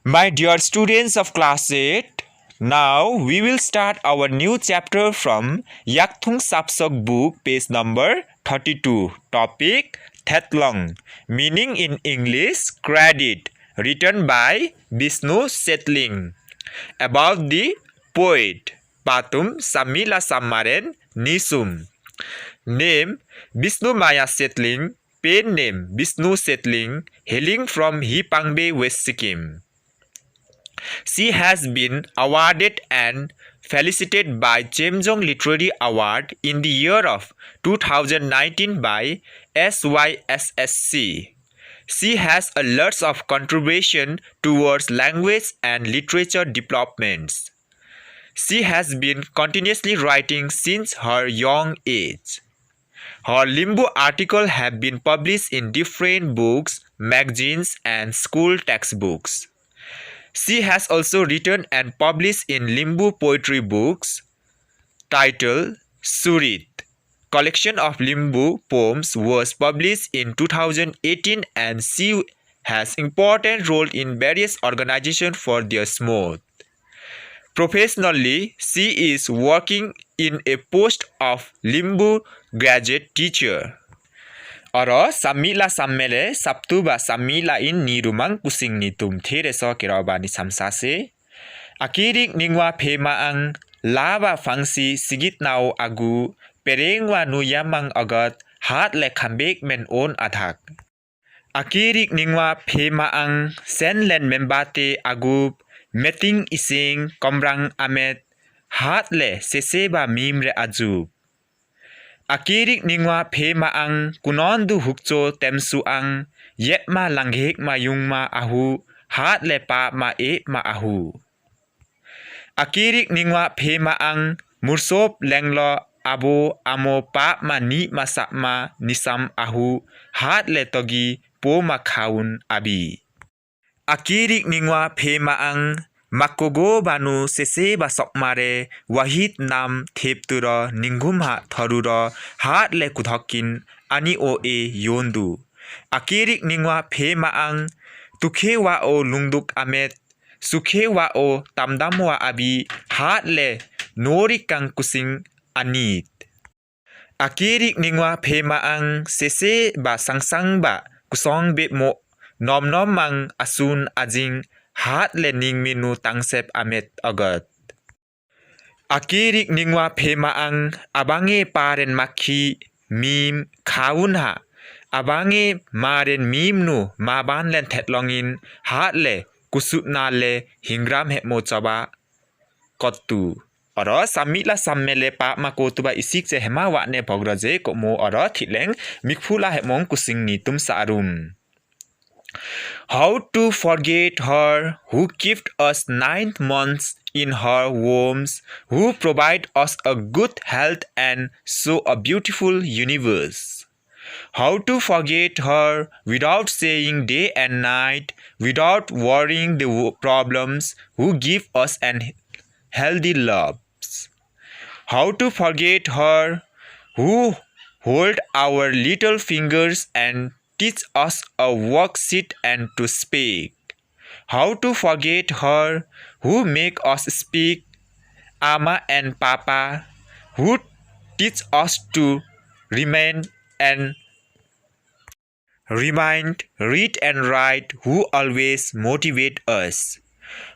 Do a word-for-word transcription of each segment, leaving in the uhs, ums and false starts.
My dear students of class eight, now we will start our new chapter from Yakthung Sapsok book, page number thirty-two, topic Thetlong, meaning in English, credit, written by Bishnu Setling. About the poet Patum Samila Samaren Nisum. Name Bishnu Maya Setling, pen name Bishnu Setling, hailing from Hipangbe, West Sikkim. She has been awarded and felicitated by Chemjong Literary Award in the year of two thousand nineteen by S Y S S C. She has a lots of contribution towards language and literature developments. She has been continuously writing since her young age. Her Limbu article have been published in different books, magazines, and school textbooks. She has also written and published in Limbu poetry books titled Surit. Collection of Limbu poems was published in two thousand eighteen, and she has important role in various organizations for their smooth. Professionally, she is working in a post of Limbu graduate teacher. Oro Samila Sammele saptuba Samila in nirumang kusing nitum thereso kerobani samsase. Akirik ningwa phemaang laba fangsi sigit nao agu perengwa nu yamang agat hat le khambek men on adak. Akirik ningwa phemaang senlen membate agup meting ising komrang amet hat le seseba mimre ajup. Akirik ningwa phemaang kunondu hukcho temsuang yepma langhekma yungma ahu hat le papma epma ahu. Akirik ningwa phemaang mursop lenglo abo amo papma nima sapma nisam ahu hat le togi poma khaun abi. Akirik ningwa phemaang makogo banu seseba sokmare wahit nam thepturo ningumha thoruro hat le kudhokin ani o e yondu. Akirik ningwa phemaang tukhe wa o lungduk amet sukhe wa o tamdam wa abi hat le norikang kusing anit. Akirik ningwa phemaang seseba sangsangba kusong bemo nomnomang asun ajing hat le ningminu tangsep amet agat. Akirik ningwa phemaang abange paren makhi mim khaun ha abange maren mimnu mabanlen thetlongin hat le kusutna le hingram hemo choba kottu. Oro Samila Sammele pama kotuba isik je hema wane bogroje komo oro thileng mikphula hemong kusing nitum sarum. How to forget her who kept us nine months in her wombs, who provide us a good health and so a beautiful universe? How to forget her without saying day and night, without worrying the wo-, problems, who give us an healthy loves? How to forget her who hold our little fingers and teach us a worksheet and to speak? How to forget her who make us speak, Ama and Papa, who teach us to remain and remind, read and write, who always motivate us?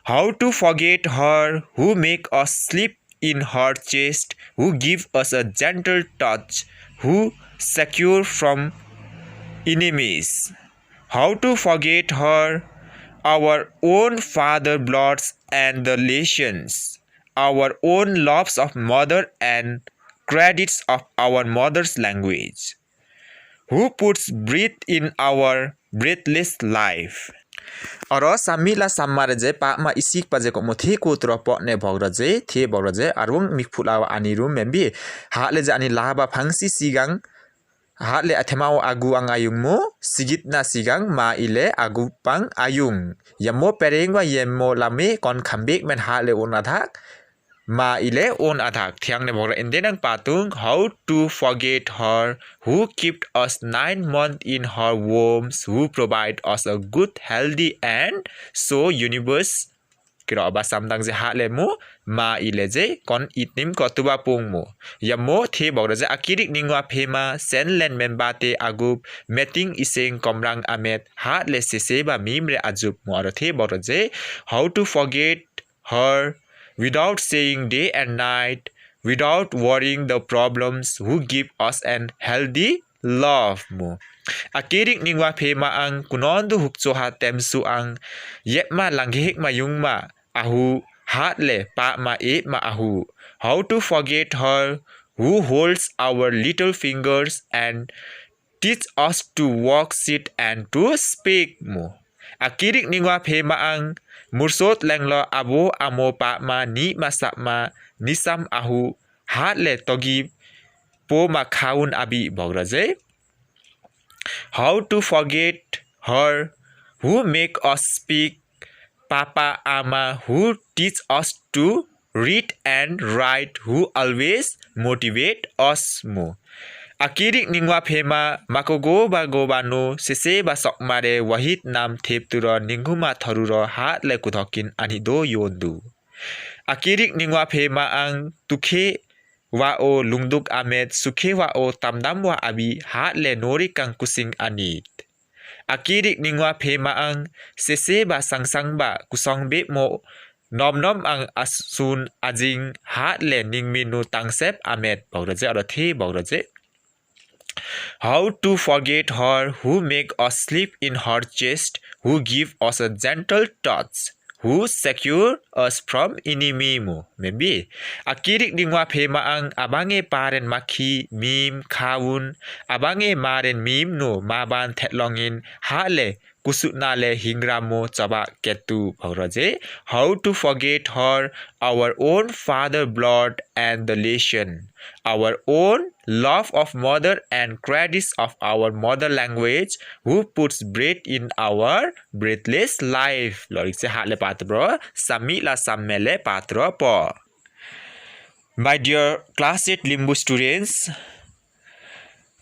How to forget her who make us sleep in her chest, who give us a gentle touch, who secure from enemies? How to forget her, our own father bloods and the lessons, our own loves of mother and credits of our mother's language? Who puts breath in our breathless life? Oro Samila Sammare je pama isikpa je komo the kotro pone bogroje, the bogroje, arung mikphula wa ani rum membi, hale je ani laba phangsi sigang, hale athema o agu ang ayung mo, sigit na sigang ma ile agu pang ayung. Yamo pereng wa yamo lame kon khambek men hale unadak, Ma ile on adak thiang ne bhokra ende nang patung, how to forget her who kept us nine months in her wombs, who provide us a good, healthy and so universe. Kiro aba samdang je hale mu, ma ile je kon itnim ko tuba pung mu. Ya mo the bhokra je akirik ningwa phema, senlen membate agup, meting iseng komrang amet, hale sese ba mimre ajup mu aro the bhokra je, how to forget her without saying day and night, without worrying the problems, who give us an healthy love mu. Akirik ningwa phema ang kunondu hukcho ha temsu ang yepma langhek ma yungma ahu, hatle pama etma ahu. How to forget her who holds our little fingers and teach us to walk, sit and to speak mu. Akirik ningwa phema ang mursot lenglo abo amo pama nima sapma nisam ahu, hatle togi poma khaun abi bhokra je. How to forget her who make us speak, papa ama who teach us to read and write, who always motivate us mu. Akirik ningwa phema makogo ba go ba nu sese ba sokmare wahit nam thepturo ninguma thoruro hatle kuthokin anido yondu. Akirik ningwa phema ang tukhe wa o lungduk amet, sukhe wa o tamdam wa abi, hatle nori kang kusing anit. Akirik ningwa phema ang sese ba sangsang ba kusong be mo, nom nom ang asun ajing, hatle ningminu tangsep amet bhokra je aro the bhokra je. How to forget her who make us sleep in her chest, who give us a gentle touch, who secure us from enemy mu. Maybe. Akirik ningwa phema ang abange paren makhi mim khaun, abange maren mim nu maban thetlongin, hatle kusutna le hingra mo chaba ketu bhokra je. How to forget her, our own father blood and the lesson, our own love of mother and credits of our mother language, who puts breath in our breathless life. Lorik se hatle patro, sami la sammele patro po. My dear class eight Limbus students,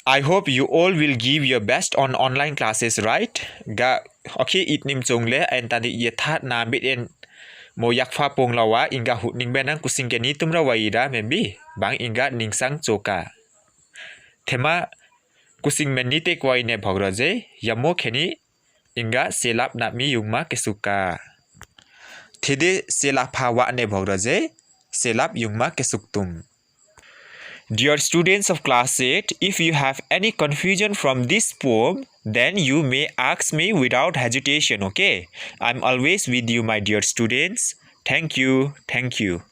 I hope you all will give your best on online classes, right? Ga, okay, itnim chungle, and tadi yethat na bit en mo yakfa pung lawa, inga hutning benang kusing keni tumra waira, maybe, bang inga ningsang choka. Thema kusing meni te kwai ne bhokra je, yamo keni inga selap na mi yungma kesuka. Thede selap ha wa ne bhokra je, selap yungma kesuktum. Dear students of class eight, if you have any confusion from this poem, then you may ask me without hesitation, okay? I'm always with you, my dear students. Thank you, thank you.